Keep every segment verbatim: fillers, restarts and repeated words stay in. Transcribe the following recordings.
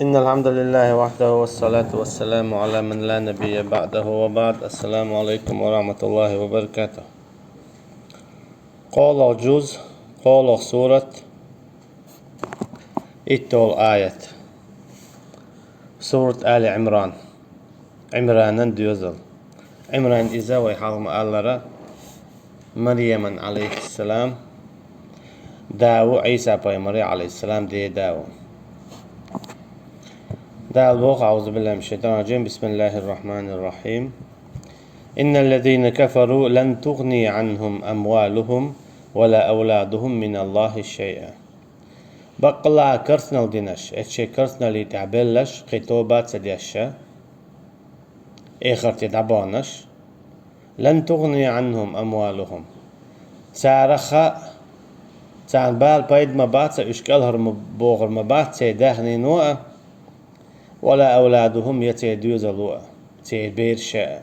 إن الحمد لله وحده والصلاة والسلام على من لا نبي بعده وبعد. السلام عليكم ورحمة الله وبركاته. КхоалагӀа жуз, кхоалагӀа сурат, иттола аят. Сурат Али Ӏимран. Ӏимранан доьзал. Ӏимран иза вай хьалха ма-аллара, Марьяман, Ӏалайхиссалам, да ву, Ӏийса пайхамара, Ӏалайхиссалам, ден да ву. Дала боху: أعوذ بالله من الشيطان الرجيم. بسم الله الرحمن الرحيم. إن الذين كفروا لن تغني عنهم أموالهم ولا أولادهم من الله شيئا. Баккъалла керстанал динарш, эцу шайн керстаналлин тӀехь белларш, кхин тоба а ца деш, эхарте дӀабаханарш, لن تغني عنهم أموالهم. Царах а, царна бала пайда ма бац, уьш кӀелхьара ма бохур ма бац, церан даьхнино а, ولا أولادهم, я церан доьзало а, церан бераш а,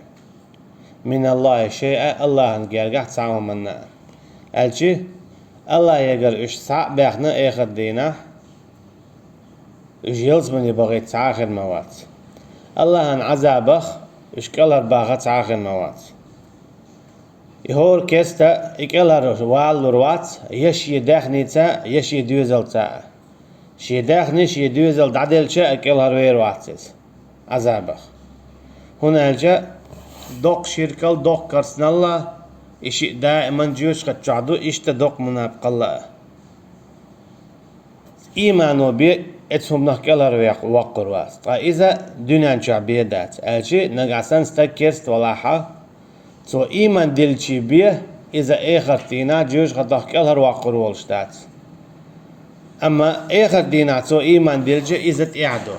من الله شيئا, АллахӀан гергахь цхьа а хӀуманна а. Аьлча, АллахӀегара уьш цхьаъ а баьхна эхарт дийнахь, уьш ялсамане бахийта цхьа а хир ма вац. АллахӀан Ӏазабах уьш кӀелхьара баха цхьа а хир ма вац. И хӀора керста и кӀелхьара валалур вац, я шен даьхница, я шен доьзалца а. Шен даьхни, шен доьзал дӀаделча а кӀелхьарвер вац иза Ӏазабах. ХӀунда аьлча доккха ширкал, доккха керстаналла, и шиъ даиман жоьжахати чохь ду, иштта доккха мунапикъалла а. Иймано бен оцу хӀуманах кӀелхьарваккхур вац, ткъа иза дуьнен чохь бен дац. Аьлча нагахь санна стаг керста валахь а, цо ийман диллича бен, иза эхарт дийнахь жоьжахатех кӀелхьарваккхур волуш дац. Амма эхарт дийнахь цо ийман диллича, иза тӀехь ду.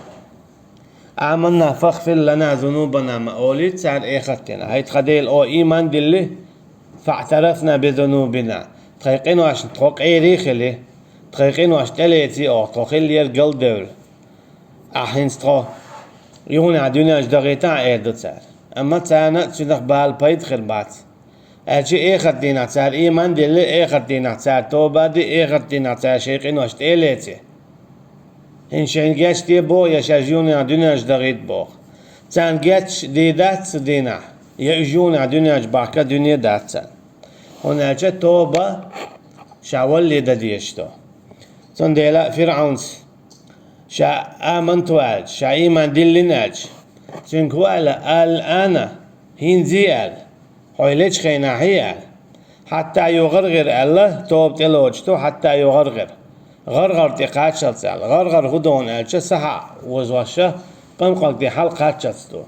آمنا فاغفر لنا ذنوبنا ма олийта цара эхарт дийнахь: «ХӀай тхан Дела, оха ийман дилли, فاعترفنا بذنوبنا, тхайн къиношна тхо къера а хилли, тхайн къинош тӀелеци оха, тхо хиллера галдевлла. Ахь хӀинца тхо юханехьа дуьнен чу дахийта», — эр ду цара. Амма царна цуьнах бала пайда хир бац. Аьлча эхарт дийнахь цара ийман дилли, эхарт дийнахь цара тоба а ди, эхарт дийнахь цара шайн къинош тӀелеци. ХӀинца шайна гечде боху, я шаьш юханехьа дуьнен чу дахийта боху. Царна гечдийр дац цу дийнахь, я уьш юханехьа дуьнен чу бахка дуьне дац царна. ХӀунда аьлча тоба ша валле дан дезаш ду. Цундела ФирӀавнас ша амант ву аьлча, ша ийман диллина аьлча, цуьнга хӀун аьлла: «Ал-ана, хӀинций», — аьлла, «хьо лечу хенахь», — аьлла. «Хьатта югӀаргӀир», — аьлла, тоба тӀелоцуш ду, «хьатта югӀаргӀир». ГӀаргӀар тӀе кхаччалц аьлла. ГӀаргӀар хӀун ду аьлча, сахьа вожош, къамкъаг тӀе хьалкхаччалц ду.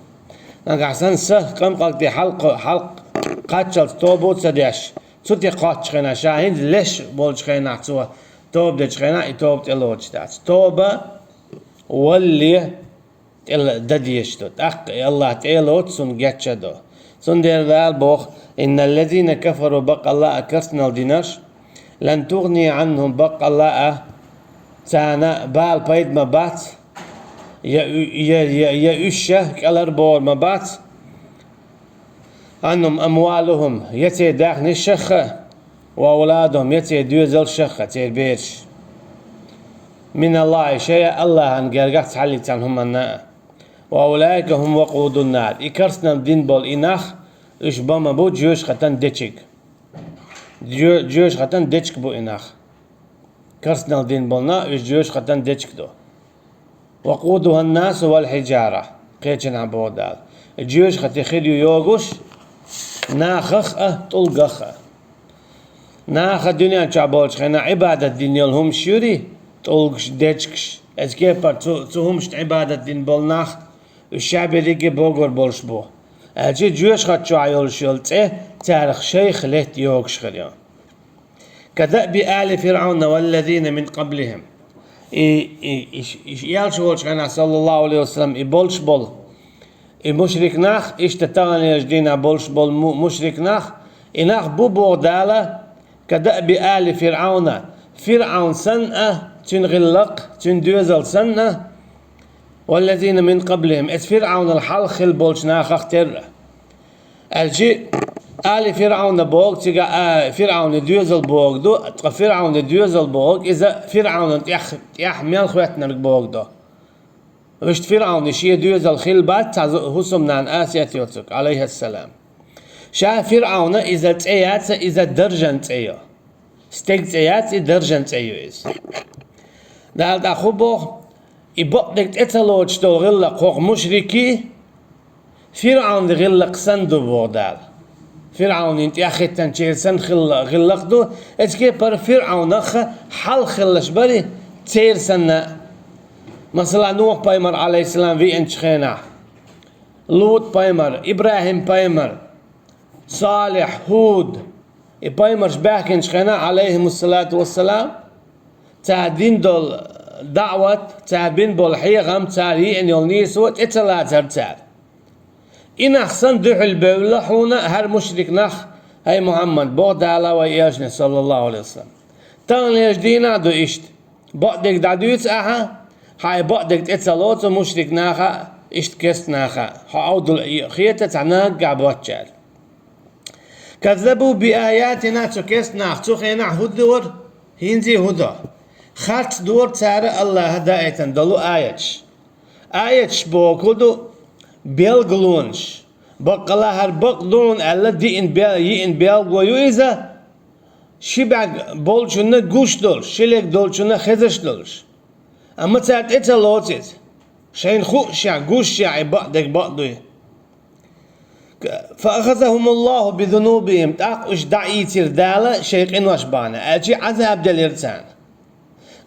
Нагахь санна са къамкъаг тӀе хьалкх-, хьалкхаччалц тоба а ца деш, цу тӀе кхоччу хенахь, ша хӀинца леш болчу хенахь цо тоба дечу хенахь, и тоба тӀелоцуш дац. Тоба валле тӀе дан дезаш ду. ТӀаккха и АллахӀ тӀе а лоцу, цунна гечдо. Цундела Дала боху: «Инналлазина кафару», баккъалла а керстанал динарш, «лан тугӀни Ӏанхум», баккъалла а царна бала пайда ма бац, я у-, я, я, я уьш а кӀелхьарбохур ма бац, «Ӏанхум амвалухум», я церан даьхнаш а, «ва авладухум», я церан доьзалш а, церан бераш. «Мин АллахӀи шайъа», АллахӀан гергахь цхьаллиг цхьана хӀуманна а. «Ва улаика хӀум вакъудун нар». И керстанал дина болу и нах, уьш бан ма бу жоьжахатан дечиг. Жо-, жоьжахатан дечиг бу и нах. Керстанал дина болу нах, уьш жоьжахатан дечиг ду. «Вакъудухун-насу вал-хьиджара», кхечанхьа боху Дала. Жоьжахати хир ю йогуш нахах а, тӀулгах а. Наха дуьнен чохь болчу хенахь Ӏибадат дина йолу хӀумаш юри, тӀулгаш, дечигаш, эцу кепара цу, цу хӀумашна Ӏибадат дина болу нах, уьш ша берриге а богур болуш бу. Аьлча жоьжахати чохь йолуш йолу цӀе царах шайх летта йогуш хир ю. «Кадаъби али ФирӀавна валлазина мин къаблихим». И, и, и, и, и элча волчу хенахь, саллаллаху алейхи ва саллям, и болуш болу, и мушрик нах, иштта таханлерчу дийнахь болуш болу му-, мушрик нах, и нах бу боху Дала, «кадаъби али ФирӀавна», ФирӀавн санна а, цуьнан гӀиллакх, цуьнан доьзал санна а, «валлазина мин къаблихим», эцу ФирӀавнал хьалха хилла болчу нахах терра. Аьлча, али ФирӀавна боху, цига, а, ФирӀавнан доьзал боху ду, ткъа ФирӀавнан доьзал боху, иза ФирӀавнан тӀех-, тӀехь мел хӀоьттинарг боху ду. Вуьшта ФирӀавна шен доьзал хилла бац цхьа зу-, хӀусамнана Асият йоцург, Ӏалайхиссалам. Ша ФирӀавна иза цӀе яц, иза даржан цӀе ю. Стеган цӀе яц, и даржан цӀе ю иза. Дала тӀаккха хӀун боху, и бакъдерг тӀе ца лоцуш долу гӀиллакх хӀокху мушрикийн, ФирӀавнан гӀиллакх санна ду боху Дала. ФирӀавнина тӀехӀиттинчеран санна хилла гӀиллакх ду, эцу кепара ФирӀавнах хьалха хилларш бара церан санна. Масала, Нухь-пайхамар, Ӏалайхиссалам, веанчу хенахь, ЛутӀ-пайхамар, ИбрахӀим-пайхамар, Салихь, ХӀуд, и пайхамарш баьхкинчу хенахь, Ӏалайхимуссалату вассалам, цара дина долу даӀват, цара бина болу хьехам, цара еана йолу нийсо тӀе ца лацара цара. И нах санна дуьхьал бевлла хьуна хӀара мушрик нах, хӀай Мухьаммад, боху Дала вайн элчане, саллаллаху Ӏалайхи ва саллам. Таханлерчу дийнахь а ду иштта. Бакъдерг дӀадуьйцу ахьа, хьайн бакъдерг тӀе ца лоцу мушрик наха, иштта керста наха, хьо Ӏовдал хета цхьа наггахь боцчара. Каззабу би аятина, цу керста наха цу хенахь хӀун дора? ХӀинца а хӀун до? Харц дора цара Аллаха даийтина долу аяташ. Аяташ бохург ду белгалонаш. Баккъала хӀара бакъ ду хьуна аьлла диъна бел-, йиъна белгало ю иза, ши бӀаьрг болчунна гуш долуш, ши лерг долчунна хезаш долуш. Амма цара тӀе ца лоцу иза. Шайна хуушехь, гушшехь и бакъдерг бакъ дуй. Фа ахазахумуллаху би зунубихим, тӀаккха уьш дӀаийцира Дала шайн къинош бахьана, аьлча Ӏазаб делира царна.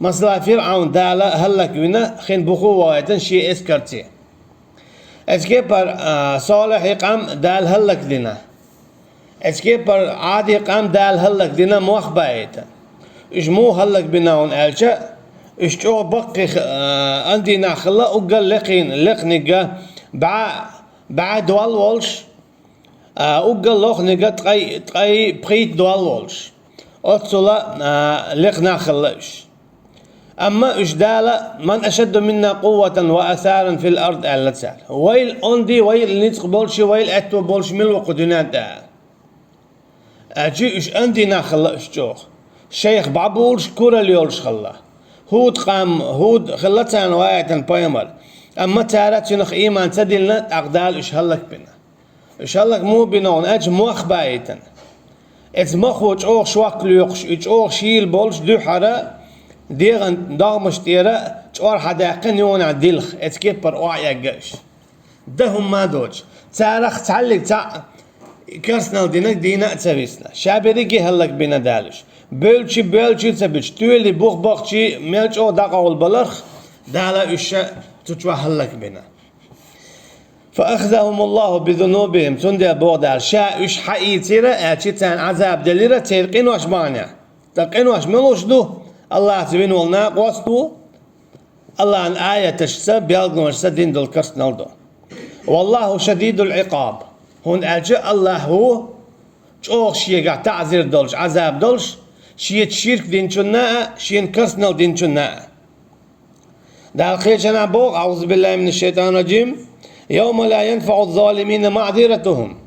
Масала, ФирӀавн Дала хӀаллаквина, хин буху вахийтина шен эскарца. Эцу кепара, а, Солихьи къам Дала хӀаллакдина. Эцу кепара Ӏади къам Дала хӀаллакдина, мох баийтина. Уьш муха хӀаллакбина хьуна аьлча, уьш чӀогӀа баккхий, а, андийнах хилла, уггар лекхийна, лекханиг бӀе, бӀе дол волуш, а, уггар лохниг ткъе, ткъе пхийтта дол волуш. Оццула, а, лекха нах хилла уьш. Амма уьш Дала: «Ман ашадду минна къувватан ва асаран фил ард», аьлла цара. Вайл онди, вайл ницкъ болуш, вайл аьтто болуш мила ву кху дуьнен тӀехь? Аьлча уьш онди нах хилла уьш чӀогӀа. Шайх бӀабулуш, куралла йолуш хилла. ХӀуд къам, ХӀуд хилла царна ваийтина пайхамар. Амма цара цуьнах ийман ца диллина, тӀаккха Дала уьш хӀаллакбина. Уьш хӀаллак муха бина хьуна аьлча, мох баийтина. Эцу мохо чӀогӀа шок лоькхуш, и чӀогӀа шийла болуш, дуьххьара дегӀан догӀмаш тӀера чӀор хьадаьккхина юханехь дилха, эцу кепара охьаэгна уьш. Дан хӀумма а доцуш, царах цхьаллиг цхьаъ керстанал динарг дийна а ца висна. Ша берриге хӀаллакбина Дала уьш. Бевлчи, боьлчи ца буьтуш, тоьли, бух бахчи, мел чӀогӀа дӀакъовла баларх, Дала уьш ша цу чохь хӀаллакбина. Фа ахазахумуллаху би зунубихим, цундела боху Дала, ша уьш хьаийцира, аьлча царна Ӏазаб делира церан къинош бахьанехь. Ткъа къинош муьлш ду? Аллахьца вина волу накъост ву, Аллахьан аяташца, белгалонашца дина долу керстанал ду. Валлаху шадидул Ӏикъаб. ХӀунда аьлча Аллахь ву чӀогӀа шегахь таӀзир долуш, Ӏазаб долуш, шеца ширк динчунна а, шена керстанал динчунна а. Дала кхечанхьа боху: «Аузу биллахи минаш шайтанир раджим. Йовма ла янфаӀу ззалимина маӀзиратухум,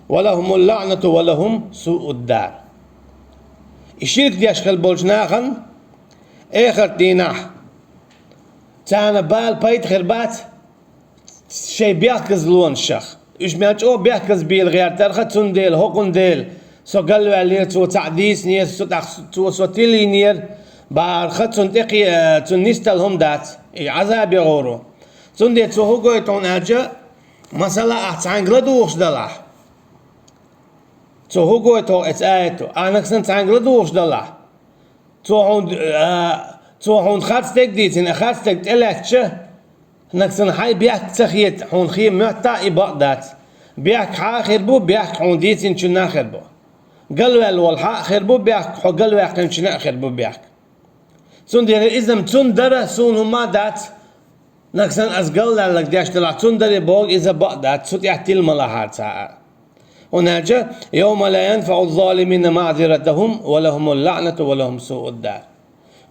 ва лахумул лаӀнату, ва лахум суъуд дар». И ширк деш хила болчу нахана эхарт дийнахь царна бала пайда хир бац шайн бехказлонашах. Уьш мел чӀогӀа бехказбийла гӀертарха, цундела, хӀокхундела со галваьллера, цо цхьаъ дийцинера, со тӀаккха цо со тилийнера, бахарха, цунна тӀекхе-, цунна нисдала хӀума дац, и Ӏазабе гӀур ву. Цундела цо хӀун гойту хьуна аьлча, масала, ахь цхьаьнга ладугӀуш далахь. Цо хӀун гойту хьуна эцу аято, ахь нагахь санна цхьаьнга ладугӀуш далахь. Цо хьуна, а, цо хьуна харц дерг дийцина, харц дерг тӀелаьцча, нагахь санна хьайн бехк ца хета, хьуна хен моьттахь и бакъ дац. Бехк хьан а хир бу, бехк хьуна дийцинчунна а хир бу. Галваьлла волу хьан а хир бу бехк, хьо галваьккхинчунна а хир бу бехк. Цундела иза-м цунна дара, суна хӀумма а дац. Нагахь санна ас галваьлларг деш далахь, цунна даре боху иза бакъ дац, цу тӀехь тила ма лахьара цхьа а. ХӀунда аьлча: «Йовма ла янфаӀу ззалимина маӀзиратухум, ва лахумул лаӀнату, ва лахум суъуд дар».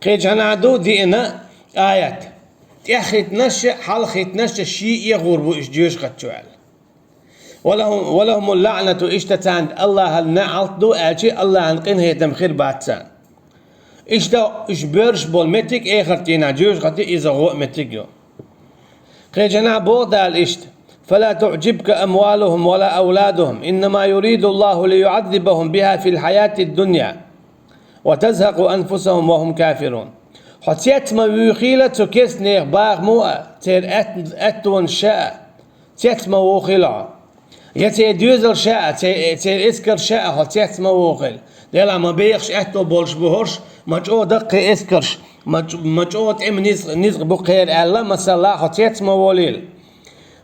Кхечанхьа ду диъна аят. ТӀеххӀиттинарш а, хьалхахӀиттинарш а ший эгӀур бу уьш жоьжахати чу аьлла. «Ва лахум, ва лахумул лаӀнату», иштта царна Аллахьан неӀалт ду, аьлча Аллахьан къинхетам хир бац царна. Иштта уьш боьрзуш болу меттиг эхарт дийнахь жоьжахати иза гӀо а меттиг ю. Кхечанахь боху Дала иштта: «فلا تعجبك أموالهم ولا أولادهم، إنما يريد الله ليعذبهم بها في الحياة الدنيا وتزهق أنفسهم وهم كافرون». Хьо цец ма вуьйхийла цу керстанех бахамо а, церан аьт-, аьттонаш а, цец ма вохийла хьо. Я церан доьзалш а, церан, церан эскарш а хьо цец ма вохийла. Делахь ма бехаш аьтто болуш бу хӀорш, ма чӀогӀа даккхий эскарш, ма ч-, ма чӀогӀа тӀеман низ-, низкъ бу кхеран аьлла, масала, хьо цец ма волийла.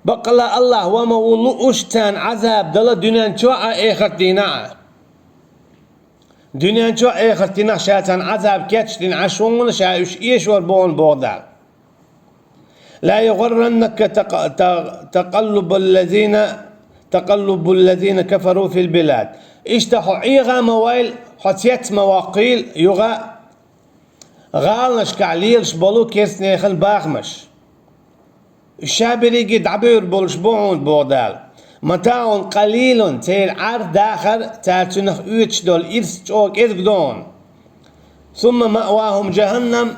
Баккъалла АллахӀ ван ма ву лууш царна Ӏазаб дала дуьнен чохь а, эхарт дийнахь а. Дуьнен чохь а, эхарт дийнахь а ша царна Ӏазаб кечдина Ӏаш ву хьуна, ша уьш эшор бу хьуна, боху Дала. «لا يغرنك تق-، ت-، تقلب الذين، تقلب الذين كفروا في البلاد». Иштта хьо Ӏеха ма вайла, хьо цец ма воккхийла юха гӀаланашкахь лелаш болу керстанехан бахамаш. Уьш ша берриге дӀабевр болуш бу хьуна, боху Дала. «متاع قليل», церан Ӏар, дахар, цара цуьнах оьцуш долу ирс чӀогӀа кӀезиг ду хьуна. «ثم مأواهم جهنم»,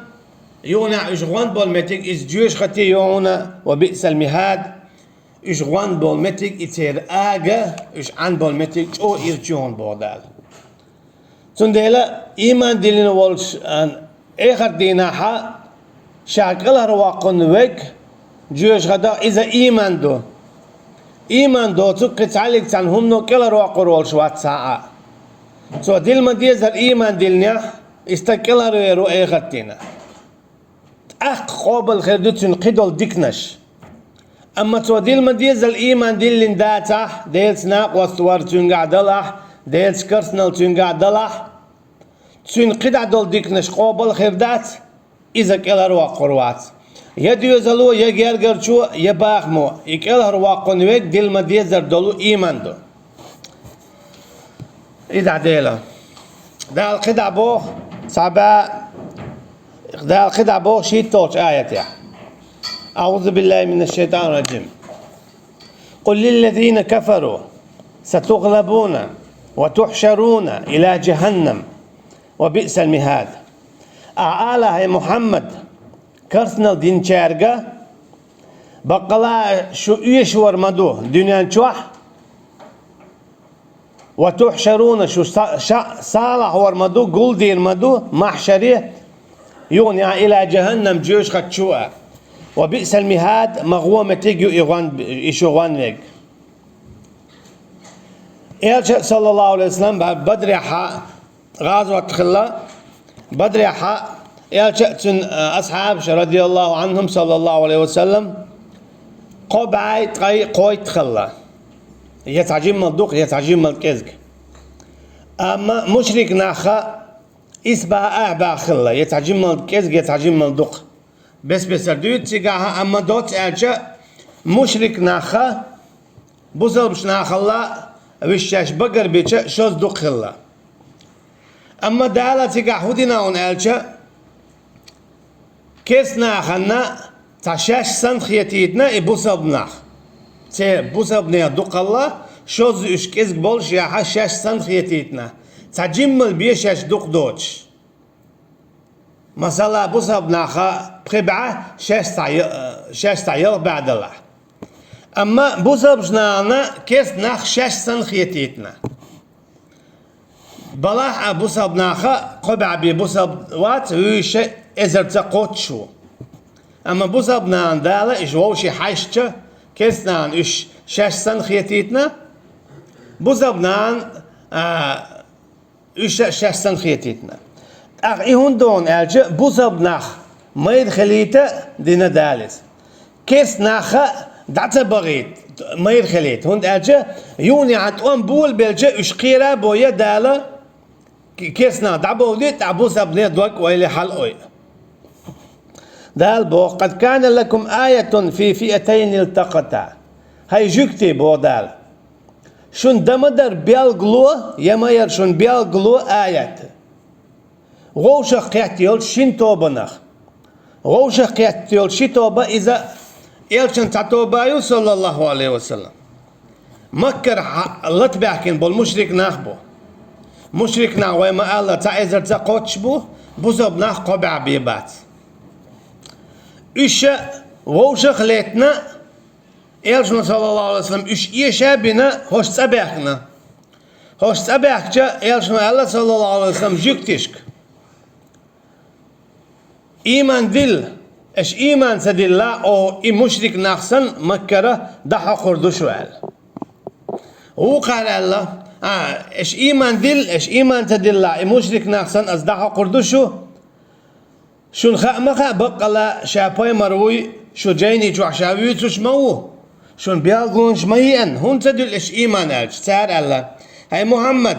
юханехь уьш гӀон болу меттиг иза жоьжахати ю хьуна, «وبئس المهاد», уьш гӀон болу меттиг и церан ага, уьш Ӏан болу меттиг чӀогӀа ирча ю хьуна, боху Дала. Цундела ийман диллина волуш, а, эхарт дийнахь а ша кӀелхьарвоккхун верг жоьжахатех иза ийман ду. Ийман доцург кхин цхьаьллиг цхьана хӀумано кӀелхьарвоккхур волуш вац цхьа а. Цо дилла ма-деззара ийман диллинехь, и стаг кӀелхьарвер ву эхарт дийнахь. ТӀаккха къобал хир ду цуьнан кхидолу диканаш. Амма цо дилла ма-деззара ийман диллина дацахь, Делаца накъост вар цуьнгахь далахь, Делаца керстанал цуьнгахь далахь, цуьнан кхидӀа долу диканаш къобал хир дац, иза кӀелхьарвоккхур вац. Я доьзало, я гергарчо, я бахамо, и кӀелхьарвоккхун верг дилла ма-деззара долу ийман ду. И дӀа Дела. Дала кхидӀа боху, цхьабаьа, Дала кхидӀа боху шийтталгӀачу аятехь. أعوذ بالله من الشيطان الرجيم. قل للذين كفروا ستغلبون وتحشرون إلى جهنم وبئس المهاد. Ахьа ала, хӀай Мухьаммад, керстанал динчаьрга: «Баккъала шу оьшур ма ду дуьнен чохь, ва тухьшаруна, шу са-, ша-, салахьор ма ду, гулдийр ма ду махьшаре, юханехь ила жаханнам, жоьжахати чу а. Ва биъсал михӀад, ма гӀо меттиг ю и гӀон, и шу гӀон верг». Элча, саллаллаху алейхи ва саллям, ба-, Бадрехьа гӀазот хилла, Бадрехьа Элча а, цуьнан, а, асхьабаш, радияллаху анхум, саллаллаху алейхи ва саллям, кхо бӀе ткъе кхойтта хилла. Я цхьа жиммал дукха, я цхьа жиммал кӀезиг. Амма мушрик нахха исс бӀе, ах бӀе хилла, я цхьа жиммал кӀезиг, я цхьа жиммал дукха. Бес-бесара дуьйцу цигахьа, амма доцца аьлча, мушрик нахха бусалбаш нахалла вуьш шаьш багарбича шозза дукха хилла. Амма Дала цигахь хӀун дина хьуна аьлча, керста нахана цхьа шаьш санна хетийтина и бусалба нах. Церан бусалбанех дукхалла, шозза уьш кӀезиг болуш яхьа шаьш санна хетийтина. Цхьа жиммал бен шаьш дукха доцуш. Масала, бусалба наха пхи бӀе шаьш цхьа я-, шаьш цхьа ялх бӀе далахь. Амма бусалбаш нахана керста нах шаьш санна хетийтина. Балахь а бусалба наха кхо бӀе бен бусалба вац, вуьйша эзарца кхоччуш ву. Амма бусалба нахана Дала иш вовши хьаьшча, керста нахана уьш шаьш санна хетийтина, бусалба нахана, а, уьш а шаьш санна хетийтина. ТӀаккха и хӀунда ду хьуна аьлча, бусалба нах майра хилийта дина Дала иза. Керста нахха дӀа ца бахийта майра хилийта. ХӀунда аьлча, юханехьа тӀом болабелча, уьш кхера а бо я Дала, к-, керста нах дӀабовлий, тӀаккха бусалбанех дог ойла хьала ойла. Дала боху: «Къад кана лакум аятун фи фиатайни илтакъата». ХӀай жуьгтий, боху Дала, шуна дан ма дара белгало, я ма яра шуна белгало, аят. Вовшах кхетта йолчу шина тобанах. Вовшах кхетта йолчу ши тоба иза Элчан цхьа тоба ю, саллаллаху алейхи ва саллям. Маккара хьа-, латабаьхкина болу мушрик нах бу. Мушрик нах вай ма-алла цхьа эзарца кхоччуш бу, бусалба нах кхо бӀе бен бац. Уьш а вовшах а леттина, Элчано, саллаллаху Ӏалайхи ва саллам, уьш эша а бина, хӀорш цӀа баьхкина. ХӀорш цӀа баьхкача, Элчано аьлла, саллаллаху Ӏалайхи ва саллам, жуьгташка: «Ийман дилла, аша ийман ца дилла, оха и мушрик нах санна Маккара дӀахьокхур ду шу», — аьлла. Вукхара аьлла: «А, аша ийман дилла, аша ийман ца дилла, и мушрик нах санна ас дӀахьокхур ду шу. Шуна хаа ма хаьа, баккъала ша пайхамар вуй, шу жайни чохь ша вуьйцуш ма ву, шуна белгалонаш ма еана, хӀунда ца дилла аша ийман?» — аьлча, цара аьлла: «ХӀай Мухьаммад,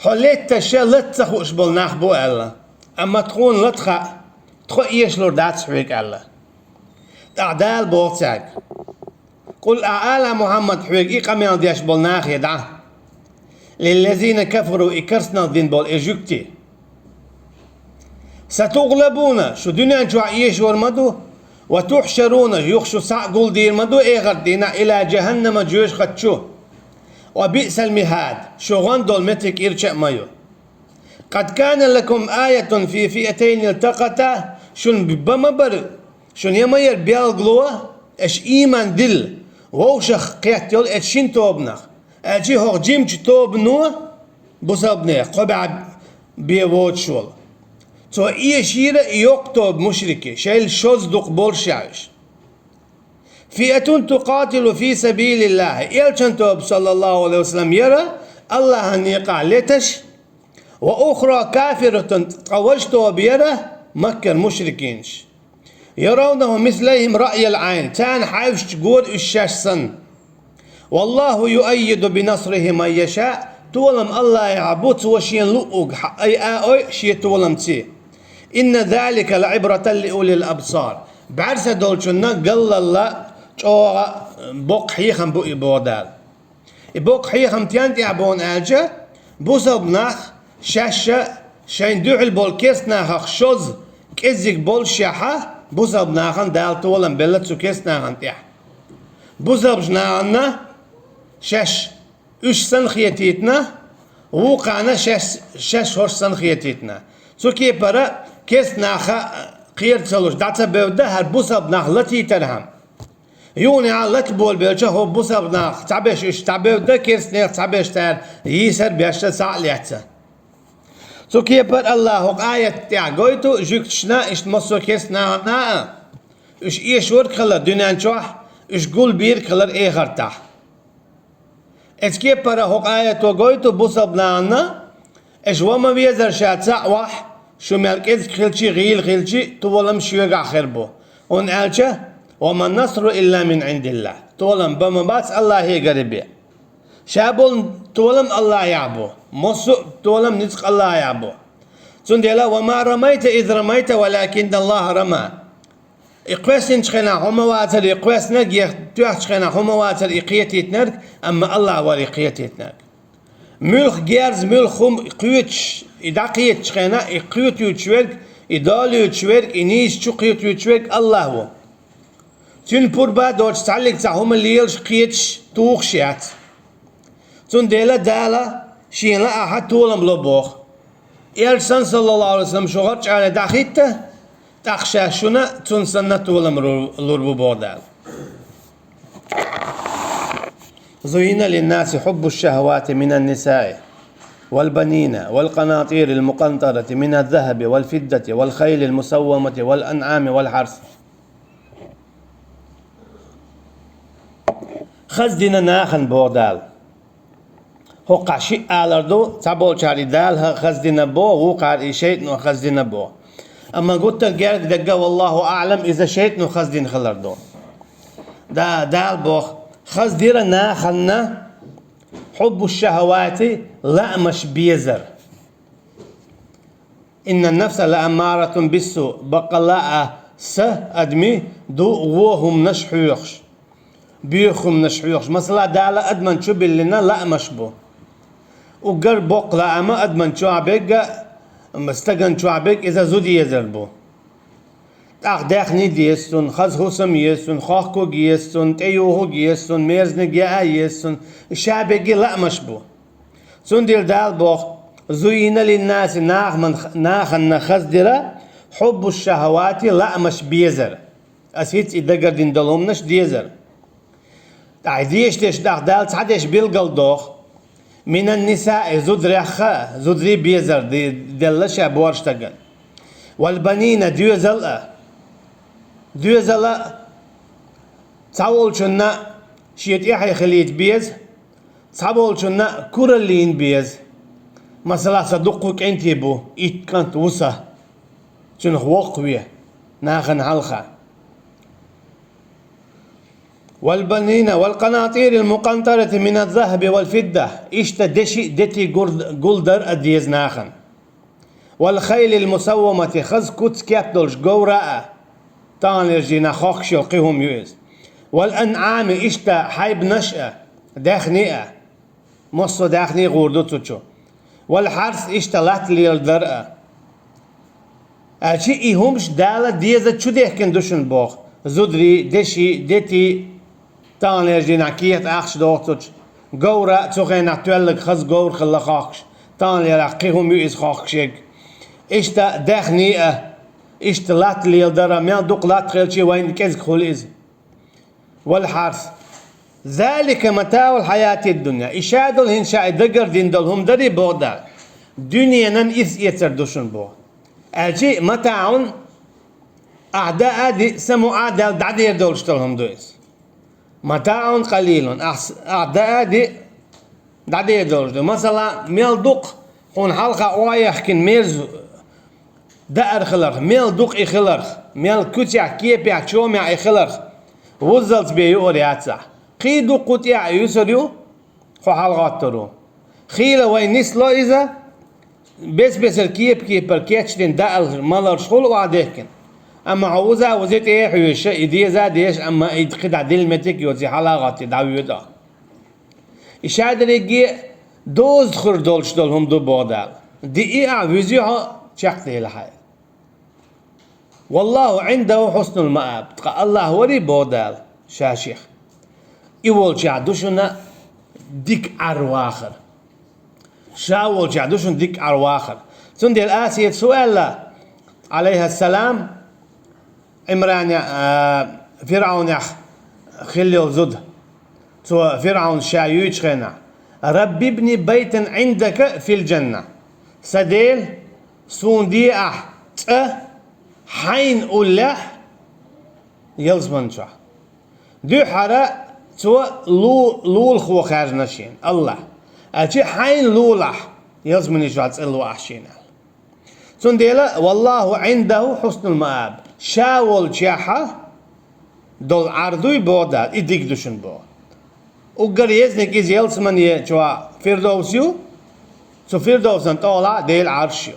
хьо летташ лата ца хууш болу нах бу», — аьлла. «Амма тхуна лата хаьа, тхо эшалур дац хьоьга», — аьлла. ТӀаккха Дала боху цаьрга: «Къул, ахь ала, Мухьаммад, хьоьга и къамел деш болу нахе дӀа: лиллазина кафару, и керстаналла дина болу и жуьгтий: сатугӀлабуна, шу дуьнен чохь эшор ма ду, ва тухьшаруна, юха шу схьа а гулдийр ма ду эхарт дийнахь, ила жаханнама, жоьжахати чу. Ва биъсал михьад, шу гӀан долу меттиг ирча а ма ю. Къад кана лакум аятун фи фиатайни илтакъата, шуна бан ма бара, шуна ян ма яра белгало, аша ийман дилла, вовшах кхетта йолу эцу шина тобанах, аьлча хӀокху жимачу тобано, бусалбанех кхо бӀе бен воцуш волу. Цо эшийра и йоккха тоба мушрикий, шайл шозза дукха болушехь уьш. Фиатун тукъатилу фи сабилиллахи, Элчан тоба, саллаллаху Ӏалайхи ва саллам, яра Аллахьан некъахь леташ, ва ухра кафиратун, ткъа важа тоба яра Маккара мушрикинаш. Яравнахум мислайхим раъял Ӏайн, царна хьаьвсича гора уьш шаьш санна. Валлаху юаййиду бинасрихи ман яша, толам Аллахьехь бу, Цо Шен луъург хьа-, айа а ойу Шен толамций. Инна залика лаибратан лиулил абсар. БӀаьрса долчунна галлалла чӀогӀа боккха хьехам бу и, боху Дала. И боккха хьехам стенна тӀехь бу аьлча, бусалба нах шаьш а шайна дуьхьал болу керстанахах шозза, кӀеззиг болушехь, бусалба нахана Дала толам белла цу керстанахана тӀехь. Бусалбачу нахана шаьш уьш санна хетийтина, вукхарна шаьш, шаьш хӀорш санна хетийтина. Цу кепара керстанаха кхера ца луш дӀа ца бевдда, хӀара бусалба нах латийтархьама. Юха а лата болабелча, хӀокху бусалба нахах цхьаберш уьш дӀабевдда, керстанех цхьаберш цара йийсар беш а схьа а лаьцна. Цу кепара Аллахьа хӀокху аятта тӀехь гойту жуьгташна, иштта массо а керстанахана а, уьш эшорг хилар дуьнен чохь, уьш гулбийрг хилар эхартахь. Эцу кепара хӀокху аято гойту бусалба нахана, аша ван ма везара ша цхьаъ вахь, шу мел кӀезиг хилчи, гӀийла хилчи, толам шуьгахь хир бу. ХӀунда аьлча: «Ва ман насру илла мин Ӏиндиллахь». Толам бан ма бац Аллахьегара бен. Ша болу толам Аллахьехь бу, массо а толам ницкъ Аллахьехь бу. Цундела: «Ва ма рамайта из рамайта, валакинналлахьа рама». И кхоьссинчу хенахь хьо ма вацара и кхоьссинарг, я тоьхначу хенахь хьо ма вацара и кхетийтинарг, амма Аллахь вара и кхетийтинарг. Муьлх герз, муьлх хӀума кхоьцуш, и дӀакхетачу хенахь, и кхетуьйтуш верг, и долуьйтуш верг, и нийса чу кхетуьйтуш верг Аллахь ву. Цуьнан пурба доцуш цхьаллиг цхьа хӀума лелаш, кхеташ, тухуш яц. Цундела Дала Шена лаахь толам ло боху. Элча санна, саллаллаху Ӏалайхи ва саллам, шу гӀарчӀале дӀахӀитта, тӀаккха ша шуна цунна санна толам лур, лур бу боху Дала. زين للناس حب الشهوات من النساء والبنين والقناطير المقنطرة من الذهب والفضة والخيل المسومة والأنعام والحرث. Хаза дина нахана боху Дала. ХӀокхахь шиъ алар ду, цхьаболчара и Дала хаза дина боху, вукхара и шайтано хаза дина боху. Амма гуттар герга дерг, валлаху аӀлам, иза шайтано хаза дина хилар ду. Да, Дала боху, хаза дира нахана хьуббу шахавати, лаамаш безар. Инна нафса лааммаратун биссу, баккъалла а са, адми, ду вон хӀуманаш хьоьхуш, боьха хӀуманаш хьоьхуш. Масала, Дала адаман чу биллина лаамаш бу. Уггар боккха лаама адаман чохь берг а, стаган чохь берг иза зуда езар бу. ТӀаккха даьхни деза цунна, хаза хӀусам еза цунна, хохкург еза цунна, тӀеюхург еза цунна, мерзаниг яа еза цунна, ша берриге лаамаш бу. Цундела Дала боху: «Зуйина линнаси», нахман-, наханна хаза дира, «хьуббу шахавати», лаамаш безар. Ас хӀинца и дагардина долу хӀуманаш дезар. ТӀаккха дешдеш даха Дала цхьа деш билгалдоху. Минан нисаи, зударехха, зударий безар де-, делла ша борш дагар. Вал банина, доьзал а. Доьзал а цхьаволчунна шен тӀаьхье хилийта беза, цхьаволчунна кураллийна беза. Масала, сан дуккха кӀентий бу, итт кӀант ву сан. Цуьнах воккхаве, нахана хьалха. Вал банина, вал къанатӀирил мукъантӀарати миназ захаби вал фидда. Иштта деши, дети гур-, гулдар а деза нахана. Вал хайлил мусаввамати, хаза куц кеп долуш говра а, таханлерчу дийнахь хохкуш йолу кхин хӀума ю иза. Вал анъами, иштта хьайбанаш а, даьхни а, массо а даьхни гӀур ду цу чу. Вал хьарс, иштта латта леладар а. Аьлча и хӀумаш Дала деза чу дехкина ду шуна боху. Зударий, деши, дети, таханлерчу дийнахь кехат ахча дохуцучу, говра а цу хенахь тоьлларг хаза говр хилла хохкуш, таханлерахь кхин хӀума ю иза хохкуш ерг. Иштта даьхни а, иштта латта леладар а, мел дукха латта хилча вайна кӀезиг хуьлу иза. Вал хьарс. Залика матаъул хьаятид дунья. И ша долу хӀинца ша и дагардина долу хӀума дарий боху Дала. Дуьненан ирс эцар ду шуна боху. Аьлча матаъун, ахь даа а диъ, самуъа а даьлла дӀадер долуш долу хӀума ду иза. Матаъун къалилун, ахь с-, ахь даа а диъ, дӀадер долуш ду. Масала, мел дукха хьуна хьалха охьаяхкина мерза даар хиларх, мел дукха и хиларх, мел куьцехь, кепехь, чомехь и хиларх, вуззалц бен юур яц ахь. Кхин дуккха тӀехь а юьсур ю, хьо хьалагӀоттур ву. Хийла вай нисло иза, бес-бесара кепа-кепара кечдина даалла маларш хуьлу охьадехкина. Амма хьо вуза-вузе тӀе а хьоьжуш, и деза а дезаш, амма и кхидӀа дилла меттиг а йоций хьалагӀоттий дӀавоьду ахь. И ша дерриге доза хуьр долуш долу хӀума ду боху Дала. Диъи ахь, вуьзи хьо, чекхдели хьайла. Валлаху Ӏиндаху хьуснул мааб. Ткъа Аллах варий боху Дала ша шех. И волчохь ду шуна дика Ӏар вахар. Ша волчохь ду шуна дика Ӏар вахар. Цундела Асият су аьлла, Ӏалайхассалам, Ӏимране, а, ФирӀавнех хилла йолу зуда. Цо ФирӀавна ша юьйцучу хенахь: «Рабби бни байтан Ӏиндака фил джанна». Сан Дела, суна де ахь цӀа хьайна уллехь ялсаман чохь. Дуьххьара цо лу-, лулахо хаьржина шена, Аллах. Аьлча хьайна лулахь ялсамани чохь цӀа ло ахь шена аьлла. Цундела, валлаху Ӏиндаху хьуснул мааб. Ша волчехьа долу Ӏар дуй боху Дала, и дика ду шуна боху. Уггар езник иза ялсамани чохь Фирдовс ю, цу Фирдовсан тӀехула Делан Ӏарш ю.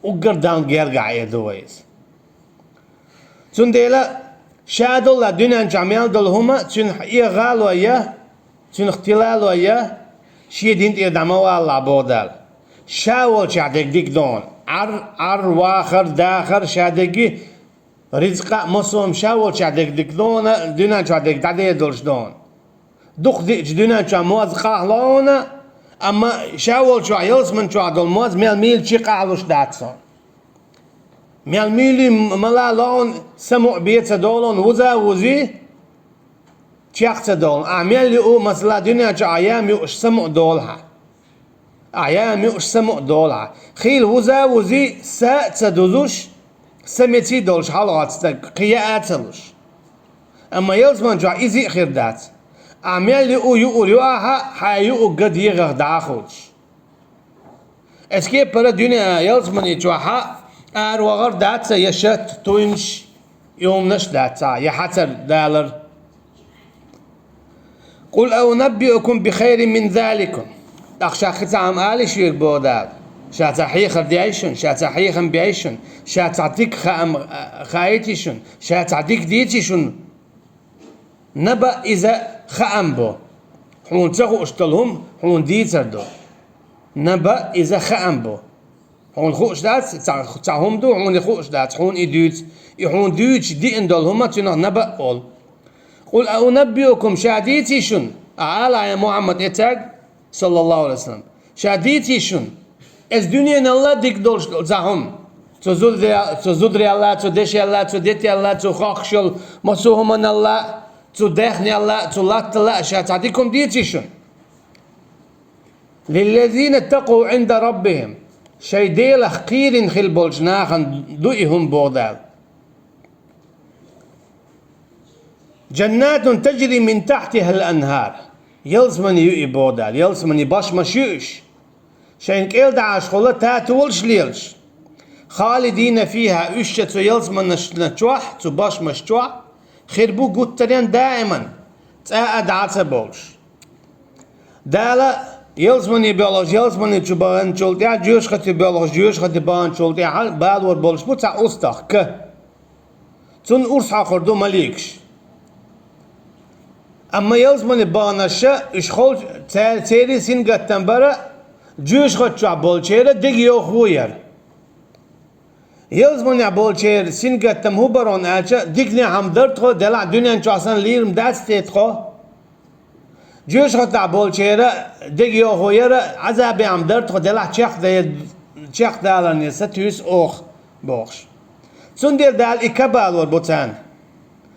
Уггар Далла гергахь эр ду вай иза. Цундела, ша долла дуьнен чохь мел долу хӀума, цуьнах эгӀало я, цуьнах тилало я, шен дин тӀера дӀа ма валалахь боху Дала. Ша волчохь дерг дика дохуна. Ӏар, Ӏар, вахар, дахар, ша дерриге, ризкъа а, массо а хӀума ша волчохь дерг дика дохуна, дуьнен чохь дерг дӀадер долуш дохуна. Дукха диъча дуьнен чохь моз къахьло хьуна, амма ша волчохь ялсаман чохь долу моз мел мийла чу къахьлуш дац хьуна. Мел мийла ма лало хьуна, самукъа бен ца долу хьуна, вуза а вузи, чекх ца долу. Ахь мел юу, масала, дуьнен чохь ахь яма юуш самукъа долу хьан. Ахь яма юуш самукъа долу хьан. Хийла вуза а вузи, са а ца дузуш, са меций долуш хьалагӀатта стаг, кхин яа а ца луш. Амма ялсаман чохь иза а хир дац. Ахь мел юу, юур ю ахьа, хьайн юург ган дегӀах дӀа а ховдуш. Эс кепара дуьнен ялсамани чохьа аравахар дац, я шат, туьйнаш, и хӀуманаш дац, я хьацар далар. «Къул аунаббиукум би хайрин мин заликум». ТӀаккха ша кхин цхьа хӀума алий шуьга боху Дала. Ша цхьа хьехар дей шуна, ша цхьа хьехам бей шуна, ша цхьа дика хаам, а, хаийтий шуна, ша цхьа дика дийций шуна. Наба иза хаам бу. Хьуна ца хууш долу хӀума хьуна дийцар ду. Наба иза хаам бу. Хьуна хууш дац, цхьа, цхьа хӀума ду, хьуна и хууш дац, хьуна и дуьйцу. И хьуна дуьйцуш диъна долу хӀума цуьнах наба олу. «Къул аунаббиукум», ша дийций шуна? Ала, я Мухьаммад, эцаг, саллаллаху алейхи ва саллям. Ша дийций шуна? Эс дуьненалла дика долуш долу цхьа хӀума. Цу зударе-, цу зударел а, цу дешел а, цу детел а, цу хохкашел, массо а хӀуманал а, цу даьхнел а, цу латтал а ша цхьа дика хӀума деций шуна? «للذين اتقوا عند ربهم». Шоай Делах кхерина хила болчу нахана ду и хӀума, боху Дала. «جنات تجري من تحتها الأنهار». Ялсамани ю и, боху Дала. Ялсамани бошмаш ю уьш. Шайна кӀел дӀа Ӏаш хуьлу, тата волуш лелаш. «خالدين فيها», уьш ша цу ялсаманашна чохь, цу бошмаш чохь, хир бу гуттаренна даиман, цкъа а дӀа ца бовлуш. Дала ялсамани боьлхуш ялсамани чу баханчул тӀаьхьа, жоьжахати боьлхуш жоьжахати баханчул тӀаьхьа балор болуш бу цхьа устагӀ, ка. Цунна урс хьокхур ду маликаш. Амма ялсамани баханарша, уьш хол-, цер-, церан сингаттам бара, жоьжахати чохь болчеран дегайовхо яра. Ялсаманехь болчеран сингаттам хӀун бара аьлча, диканехь хӀума дара тхо, делахь дуьнен чохь санна лийрина дац те тхо. Жоьжахатахь болчеран дегайовхо яра, Ӏазабехь хӀума дара тхо, делахь чекхда-, чекхдаларна сатуьйсу оха, бохуш. Цундела Дала и ка балор бу царна.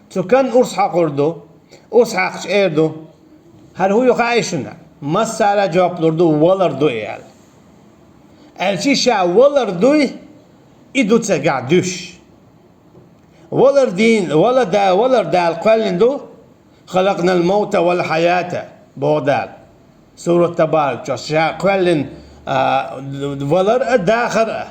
Цу канна урс хьокхур ду, урс хьаькхча эр ду: «ХӀара хӀун ю хаьий шуна?» Массара а жоп лур ду: «Валар ду и», – аьлла. Аьлча ша валар дуй, и ду цигахь дуьш. Валар дийна, вала да-, валар Дала кхоьллина ду: «خلقنا الموت والحياة», – боху Дала. Сурат Табарак чохь ша кхоьллина, а, валар а, дахар а.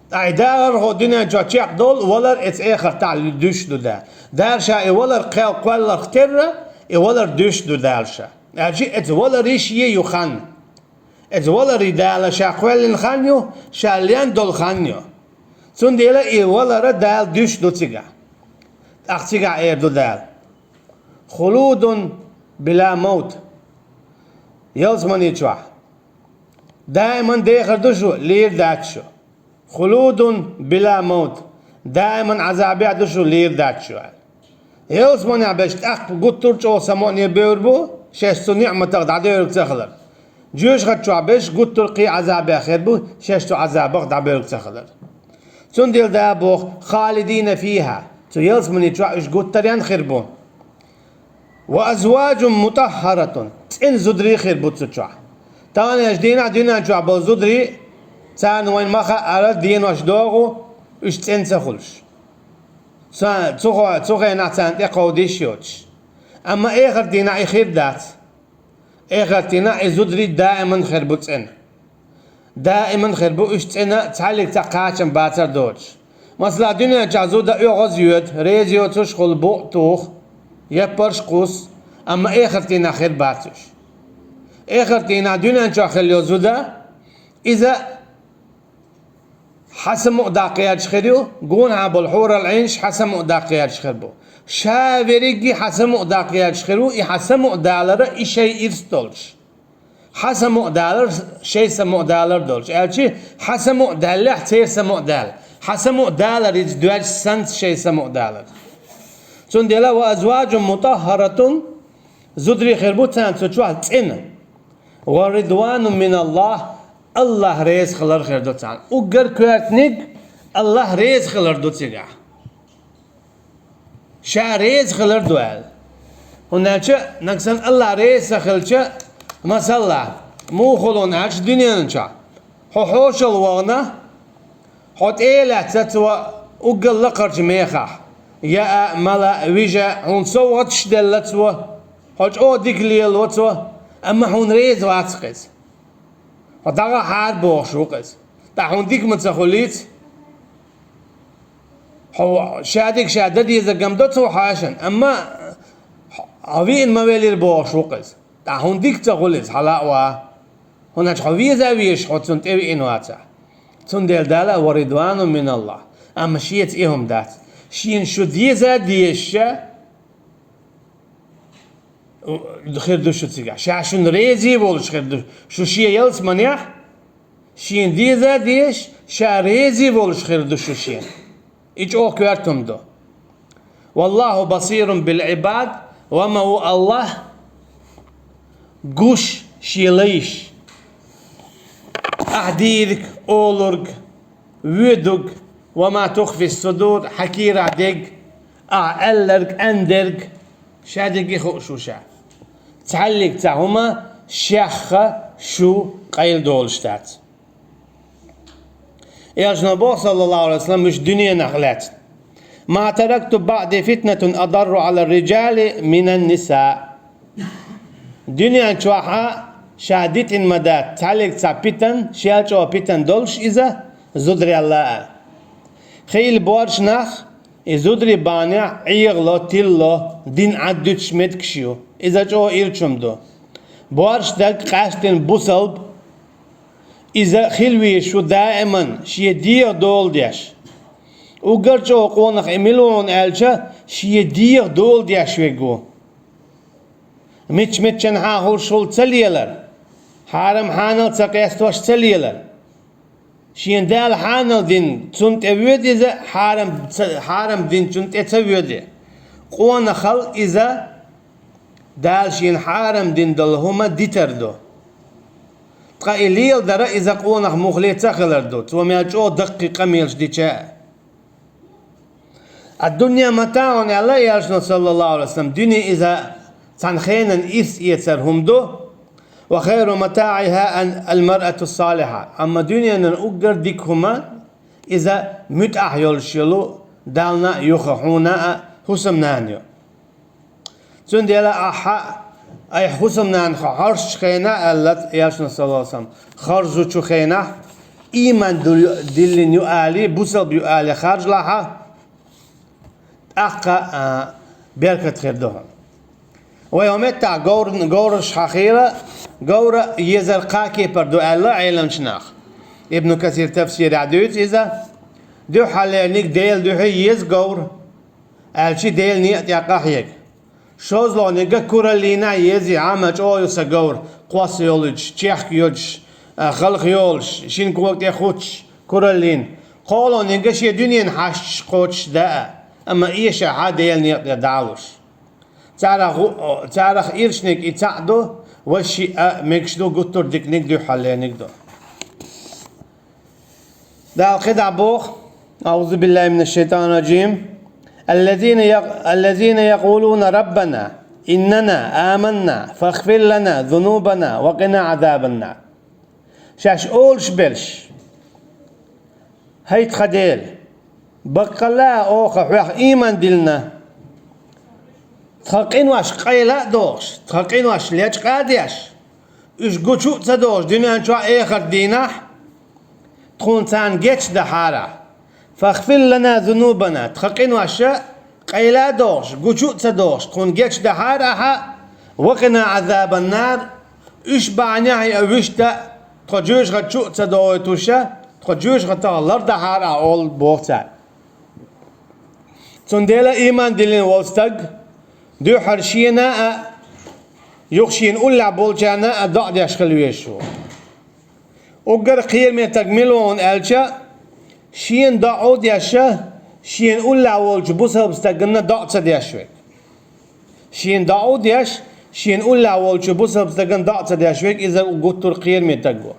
Ткъа и дахар хӀокху дуьнен чохь чекхдолу, валар эца эхартахь дуьш ду Дала. Дала ша и валар кхел-, кхоьлларх терра, и валар дуьш ду Дала ша. Аьлча эца валарий шен ю хан. Эца валарий Дала ша кхоьллина хан ю, ша лен долу хан ю. Цундела и валар а Дала дуьш ду цигахь. ТӀаккха цигахь эр ду Дала: «خلود بلا موت». Ялсамани чохь. Даиман дехар ду шу, лийр дац шу. «خلود بلا موت». Даиман Ӏазабехь ду шу, лийр дац шу, аьлла. Ялсаманехь берш тӀаккха гуттар а чӀогӀа самукъане бевр бу, шаьш цу ниӀматах дӀадевриг ца хилар. Жоьжахати чохь берш гуттар а кхин Ӏазабехь хир бу, шаьш цу Ӏазабах дӀабевриг ца хилар. Цундела Дала боху: «خالدين فيها». Цу ялсамани чохь уьш гуттаренна хир бу. «وأزواج مطهرة». ЦӀена зударий хир бу цу чохь. Таханлерчу дийнахь дуьнен чохь болу зударий, царна вайна ма хаъара денош догӀу, уьш цӀена ца хуьлуш. Ца-, цу хо-, цу хенахь царна тӀекховдийш йоцуш. Амма эхарт дийнахь и хир дац. Эхарт дийнахь и зударий даиман хир бу цӀена. Даиман хир бу уьш цӀена, цхьаьллиг цхьа кхачам бацар доцуш. Масала, дуьнен чохь зуда оьгӀаз йоьду, реза йоцуш хуьлу, букъ туху, яппарш кхуссу, амма эхарт дийнахь хир бац уьш. Эхарт дийнахь дуьнен чохь хилла йолу зуда, иза хьан самукъадаккха гӀерташ хир ю, гонахьа болу хьурал Ӏийнаш хьан самукъадаккха гӀерташ хир бу. Ша верриге хьан самукъадаккха гӀерташ хир ву, и хьан самукъадалар а, и шайн ирс долуш. Хьан самукъадалар, шайн самукъадалар долуш. Аьлча, хьан самукъадаьллехь, церан самукъадала. Хьан самукъадалар иза доьжча санца шайн самукъадалар. Цундела: «وأزواج مطهرة», зударий хир бу царна цу чохь цӀена. «ورضوان من الله», АллахӀ реза хилар хир ду царна. Уггар коьртаниг АллахӀ реза хилар ду цигахь. Ша реза хилар ду аьлла. ХӀунда аьлча, нагахь санна АллахӀ реза ца хилча, масала, муха хуьлу аьлча дуьнен чохь. Хьо хьошалла вахана, хьо тӀе а лаьцна цо уггар лакхарчу мехахь, яа, мала, вижа, хьуна совгӀаташ делла цо, хьо чӀогӀа дика лело цо, амма хьуна реза вац-кх иза. Хьо дӀагӀахьара бохуш ву-кх иза. ТӀаккха хьуна дика ма ца хуьлийца. Хьо ша дика ша дан дезарг-м до цо хьаьшна, амма хьо виъна ма велира бохуш ву-кх иза. ТӀаккха хьуна дика ца хуьлу иза, хьала а ван. ХӀунда аьлча хьо веза а везаш, хьо цунна тӀевиъна вацахь. Цундела Дала: «ورضوان من الله». Амма шеца и хӀума дац. Шена шу деза а дезаш, хир ду шу цигахь. Ша шуна реза а волуш хир ду шу шен ялсаманехь, шена деза а дезаш, ша реза а волуш хир ду шу шена. И чӀогӀа коьрта хӀума ду. «والله بصير بالعباد», ва ма ву АллахӀ гуш шен лайш. Ахь дийриг, олург, Воьдуг, وما تخفي الصدور, хьан кийрахь дерг, ахь аьлларг, аьндерг, шадерриге хууш ву ша. Цхьаллиг цхьа хӀума шех шу къайладолуш дац. Элчано боху, саллаллаху алейхи ва саллям, уьш дуьненах лаьцна: ما تركت بعدي فتنة أضر على الرجال من النساء. Дуьнен чохь ша дитина ма дац цхьаллиг цхьа питан, шел чӀогӀа питан долуш иза, зударел а. Хийла боьрша нах, и зударий бахьанехь Ӏехало, тиллало, дин Ӏад дуьтуш меттигаш ю. Иза чӀогӀа ирча хӀума ду. Боьрша стаг, къаьсттина бусалба, иза хила везаш ву даиман шен дегӀан дола деш. Уггар чӀогӀа къонах и мила ву хьуна аьлча, шен дегӀан дола деш верг ву. Мичча-миччанхьа хӀорш хуьлу ца лелар, хьарам-хьанал ца къестош ца лелар. Шена Дала хьанал дина, цунна тӀе воьду иза, хьарам ца, хьарам динчунна тӀе ца воьду. Къонахалла иза Дала шена хьарам дина долу хӀума дитар ду. Ткъа и леладара иза къонах муххале ца хилар ду, цо мел чӀогӀа даккхий къамелаш дича а. الدنيا متاع аьлла Элчано, саллаллаху алейхи ва саллям, дуьне иза цхьана хенан ирс эцар хӀума ду, وخير متاعها المرأة الصالحة. Амма дуьненан уггар дика хӀума иза муьтӀахь йолуш йолу, Далла а, юха хьуна а хӀусамнана ю. Цундела ахьа, айхьа хӀусамнана харжучу хенахь, аьлла Элчано, саллаллаху алейхи ва саллям, харжучу хенахь, ийман ду-, диллина ю алий, бусалба ю алий харжалахьа, тӀаккха, а, беркат хир ду хьуна. Вай хӀун меттахь говр-, говраш хьахийра, говра езар кхаа кепара ду аьлла Ӏеламчу наха. Ибн Касир тафсирехь дуьйцу иза, дуьххьарлерниг Делан дуьхьа еза говр, аьлчи Делан некъа тӀе къахьега. ШозлагӀниг а кураллина еза, хьан ма чӀогӀа ю сан говр, кхосса йолуш, чехка йолуш, а, халха йолуш, шина кога тӀе хуттуш, кураллина. КхоалгӀаниг а шен дуьненан хьашташ кхочушдан а, амма эшахь Делан некъа тӀе дӀалуш. Царах гӀу-, царах ирчаниг и цхьаъ ду, вай шиъ а мегаш ду, гуттар а диканиг дуьххьарлерниг ду. Дала кхидӀа боху: أعوذ بالله من الشيطان الرجيم. الذين يق-، الذين يقولون ربنا إننا آمنا فاغفر لنا ذنوبنا وقنا عذاب النار. Шаьш олуш берш: «ХӀай тхан Дела, баккъалла а оха хьоьх ийман диллина, тхан къинош къайла а дохуш, тхан къинош лечкъа а деш, уьш гучу а ца дохуш дуьнен чохь а, эхарт дийнахь, тхуна царна гечдахьара. فاغفر لنا ذنوبنا, тхан къинош а къайла а дохуш, гучу а ца дохуш, тхуна гечдахьара ахьа, وقنا عذاب النار, уьш бахьанехь а вуьшта тхо жоьжахати чу а ца дохуьйтуша, тхо жоьжахатах лардахьара ахьа», олу боху цара. Цундела ийман диллина волу стаг дуьххьара шена а, юха шена уллехь болчарна а доӀа деш хила везаш ву. Уггар кхераме стаг мила ву хьуна аьлча, шена доӀа а деш, шена уллехь волчу бусалба стаганна доӀа ца деш верг. Шена доӀа а деш, шена уллехь волчу бусалба стаганна доӀа ца деш верг, иза гуттар а кхераме стаг ву.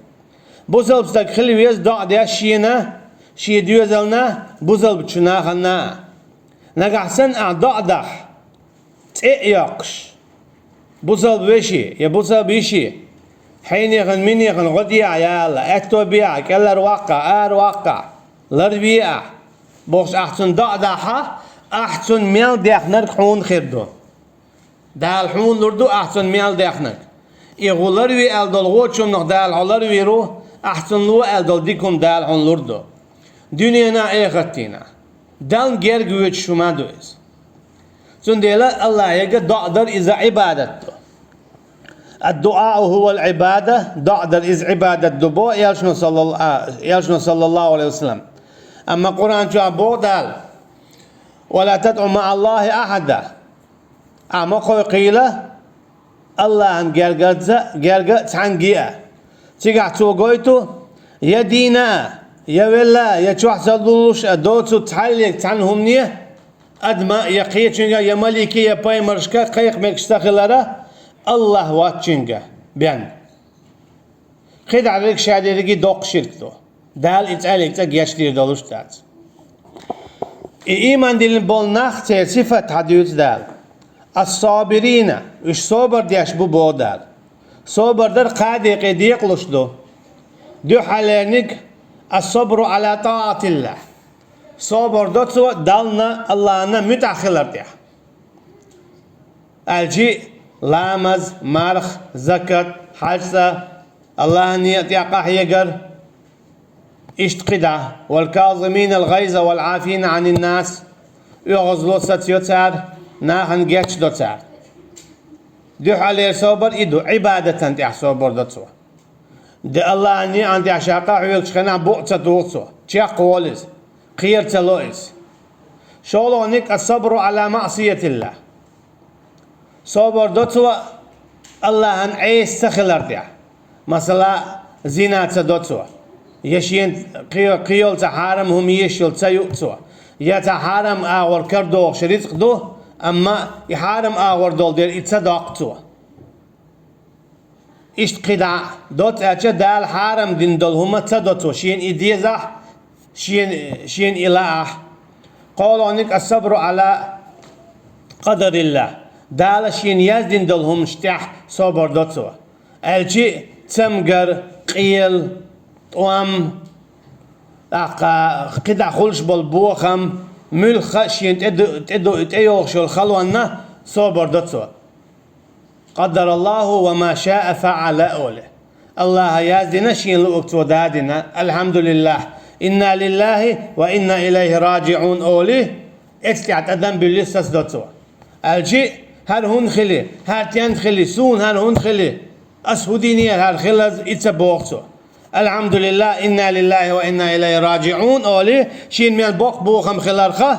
Бусалба стаг хила веза доӀа деш шена, шен доьзална, бусалбачу нахана. Нагахь санна ахьа доӀа дахь, цӀе а йоккхуш, бусалба веший я бусалба йиший, хьенехана, минехана гӀо дехьа яла, аьтто бехьа, кӀелхьара ваккхахь, ара ваккхахь, ларве ахь, бохуш ахьа цунна доӀа дахьа, ахьа цунна мел дехнарг хьуна хир ду. Дала хьуна лур ду ахьа цунна мел дехнарг. И гӀу ларве аьлла долу гӀочу хӀуманах Дала хьо ларвийр ву, ахьа цунна ло аьлла долу дика хӀума Дала хьуна лур ду. Дуьненахь а, эхартдийнахь а. Далла герга воьдуш хӀума ду иза. Цундела Аллахьега доӀа дар иза Ӏибадат ду. الدعاء هو العبادة, доӀа дар иза Ӏибадат ду боху Элчано саллал-, а, Элчано саллаллаху алейхи ва саллям. Амма Къуръан чохь боху Дала: ولا تدع مع الله أحدا. Ахьа ма кхойкхийла Аллахьан гергарца, герга а цхьаьнгге а. Цигахь цо гойту, я дийна а, я велла а, я чохь ца лулуш а доцу цхьаллиг цхьана хӀумане, адама я кхечуьнга, я малике, я пайхамаршка кхайкха мегаш ца хилара, Аллахь воцчуьнга бен. КхидӀа верг шадерриге доккха ширк ду. Дала и цӀаьллиг цӀа гечдийр долуш дац. И ийман диллина болу нах, церан сифат хьадуьйцу Дала. Ас-сабирина, уьш собар деш бу боху Дала. Собар дар кхаа декъе декъалуш ду. Дуьххьарлерниг: ас-сабру Ӏала тӀаатиллахь. Собар до цо Дална, Аллахьна муьтӀахь хилар тӀехь. Аьлчи ламаз, марха, закат, хьаьж цӀа, Аллахьан некъа тӀехь къахьегар, иштта кхидӀа: «Вал казимина ал-гӀайза вал Ӏафина Ӏанин нас», оьгӀазло сацайо цара, нахана гечдо цара. Дуьххьарлера собар и ду, Ӏибадатан тӀехь собар до цо. Де Аллахьан некъан тӀехь ша къахьоьгучу хенахь букъ ца туху цо, чекхволу иза, кхера ца ло иза. ШолгӀаниг: ас-сабру Ӏала маъсиятиллахь. Собар до цо Аллахьан Ӏеса ца хилар тӀехь. Масала, зина ца до цо, я шена кхе-, кхийолу цхьа хьарам хӀума еш йолу ца юу цо, я цхьа хьарам агӀор карадогӀуш рицкъ ду, амма и хьарам агӀор долу дела и ца доккху цо. Иштта кхидӀа доцца аьлча, Дала хьарам дина долу хӀума ца до цо, шена и дезахь, шена, шена и лаахь. КхоалгӀаниг: ас-сабру Ӏала къадариллахь. Дала шена яздина долу хӀуманаш тӀехь собар до цо. Аьлчи цамгар, къел, тӀом, тӀаккха кхидӀа хуьлуш болу бохам, муьлхха а шена тӀе ду-, тӀе ду-, тӀейогӀуш йолу халонна собар до цо. «Къаддараллаху ва ма шаа фаъала», олий. Аллаха яздина, шена луург цо дадина. «Алхьамдулиллах, инна лиллахи ва инна илайхи раджиун», олий, эццахь тӀадам буьллий сацадо цо. Аьлчи: «ХӀара хӀунда хили, хӀара тенна хили, суна хӀара хӀунда хили, ас хӀун дийне хӀара хилаза?» и ца боху цо. «Алхьамдулиллах, инна лиллахи ва инна илайхи раджиун», олий, шена мел боккха бохам хиларха,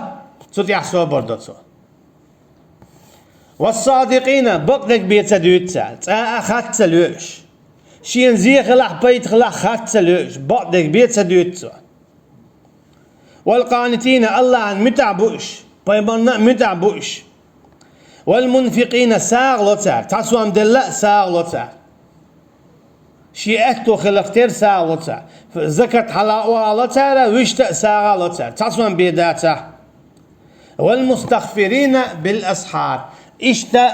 цу тӀехь собар до цо. «Вассадикъина», бакъдерг бен ца дуьйцу цара, цкъа а харц ца лоьуш. Шена зен хилахь, пайда хилахь, харц ца лоьуш, бакъдерг бен ца дуьйцу цо. «Валкъанитина», Аллахьан муьтӀахь бу уьш, пайхамарна а муьтӀахь бу уьш. «Валмунфикъина», сагӀа ло цара, цхьа сом делла а сагӀа ло цара. Шен аьтто хиларх тера сагӀа ло цара. Закат хьалаохьа ло цара, вуьшта а сагӀа ло цара, цхьа сом бен дацахь. «Валмустагъфирина бил асхьар». Иштта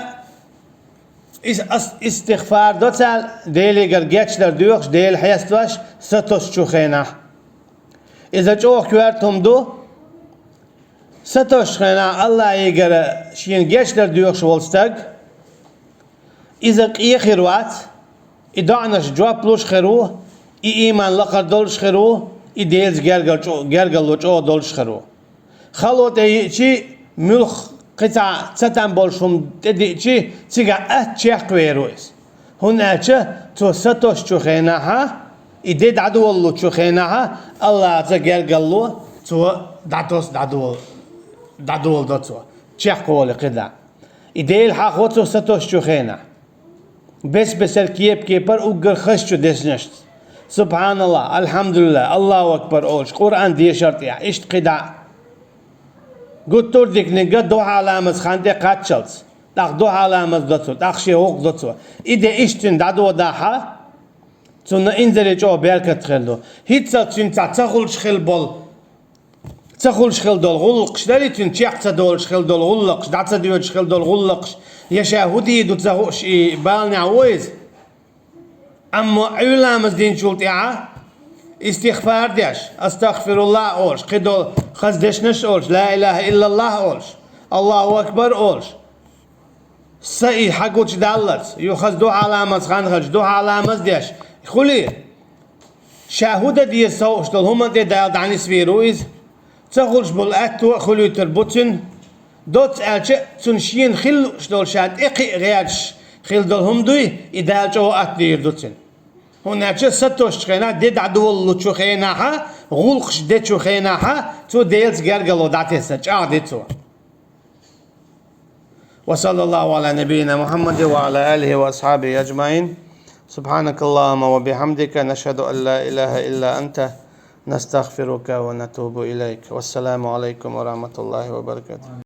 ис-, ас-, истигъфар до цара, Делигара гечдар доьхуш, Дела хьестош, сатосучу хенахь. Иза чӀогӀа коьрта хӀума ду. Сатосучу хенахь Аллахьигара шена гечдар доьхуш волу стаг, иза къен хир вац, и доӀанаш жоп луш хир ву, и ийман лакхара долуш хир ву, и Делаца гергал чӀо-, гергалло чӀогӀа долуш хир ву. Хало тӀе йиъчи, муьлхха кхин цхьа цатам болуш хӀума тӀе диъчи, цигахь атта чекхвер ву иза. ХӀунда аьлча цо сатосучу хенахьа, и де дӀадолалучу хенахьа, Аллахьаца гергалло цо дӀатос дӀадол-, дӀадоладо цо, чекхволий кхидӀа. И Дела хьахо цо сатосучу хенахь. Бес-бесара, кеп-кепара уггар хазачу дешнашца. Субханаллах, Алхьамдулиллах, Аллаху Акбар олуш, Къуръан дешар тӀехь, иштта кхидӀа. Гуттар а диканиг а духьа ламаз хан тӀе кхаччалц. ТӀаккха духьа ламаз до цо, тӀаккха шен гӀуллакх до цо. И де иштта цуьнан дӀадодахьа, цунна инзаре чӀогӀа беркат хир ду. ХӀинццалц цуьнца ца хуьлуш хила болу, ца хуьлуш хила долу гӀуллакхаш дарий цуьнан, чекх ца долуш хила долу гӀуллакхаш, дӀа ца доьдуш хила долу гӀуллакхаш, я ша хӀун дийр ду ца хууш и баланехь ву иза. Амма Ӏуьйра ламаз динчул тӀаьхьа истигъфар деш, астагъфируллах олуш, кхидолу хаза дешнаш олуш, ла илаха иллаллах олуш, Аллаху акбар олуш, са и хьагучудаллалц, юха духьа ламаз хан хилча, духьа ламаз деш, хуьлий, ша хӀун дан деза ца хууш долу хӀуманна тӀе Дала дӀанисвийр ву иза. Ца хуьлуш болу аьтто а хуьлуьйтур бу цуьнан. Доцца аьлча, цунна шена хила лууш долу, ша тӀекхиа гӀерташ хила долу хӀума дуй, и Дала чӀогӀа атта дийр ду цуьнан. ХӀунда аьлча сатосучу хенахь, де дӀадолалучу хенахьа, гӀуллакхаш дечу хенахьа, цо Делаца гергало дӀатесна, чӀагӀди цо. وصلى الله على نبينا محمد وعلى آله وأصحابه أجمعين. سبحانك اللهم وبحمدك، نشهد أن لا إله إلا أنت، نستغفرك ونتوب إليك. والسلام عليكم ورحمة الله وبركاته.